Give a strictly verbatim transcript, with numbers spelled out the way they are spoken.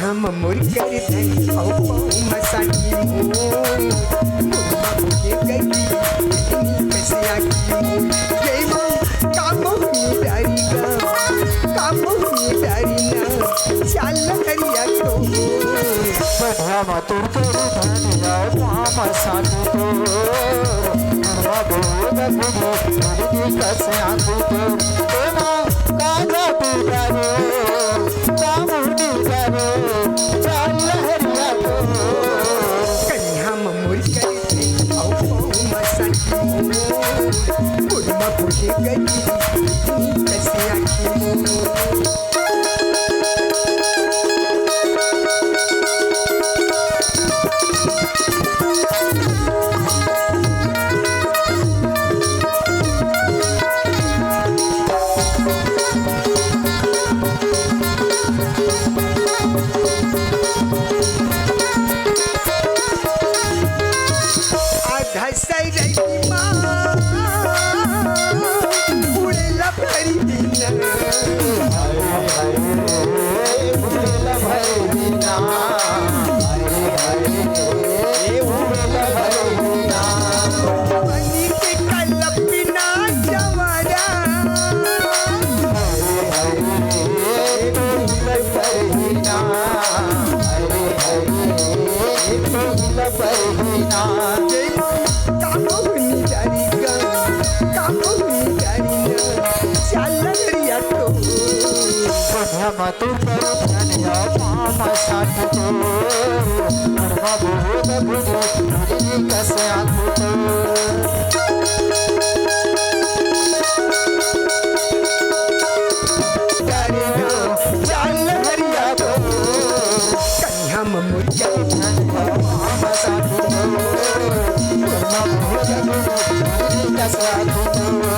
हम मोर कर धन अउ पाँव म साटी मोर, मोर बाबू के गली, इतनी कसिया की मोर। ये माँ, का मोहनी डारी गा, का मोहनी डारी ना, चाल हरिया को। बढ़िया म तोर कर धन अउ पाँव म साटी तोर, मोर बाबू के गली, इतनी कसिया की मोर। ए माँ, का जादू डारे, का मोहनी डारे, चाल लहरिया को। कनिहा म मोर कर दे, अउ पाँव म साटी मोर, मोर म बूढ़े गली, कसे आँखी मोर। आधा सैरई मा उड़ेला भरी दिन। पानी के कलपिना जवारा। बढ़िया म तोर कर धन अउ पाँव म साटी तोर, मोर बाबू के गली, इतनी कसे आँखी मोर। चाल हरिया को, कनिहा म मोर कर धन अउ पाँव म साटी तोर, मोर बाबू के गली, इतनी कसे आँखी मोर।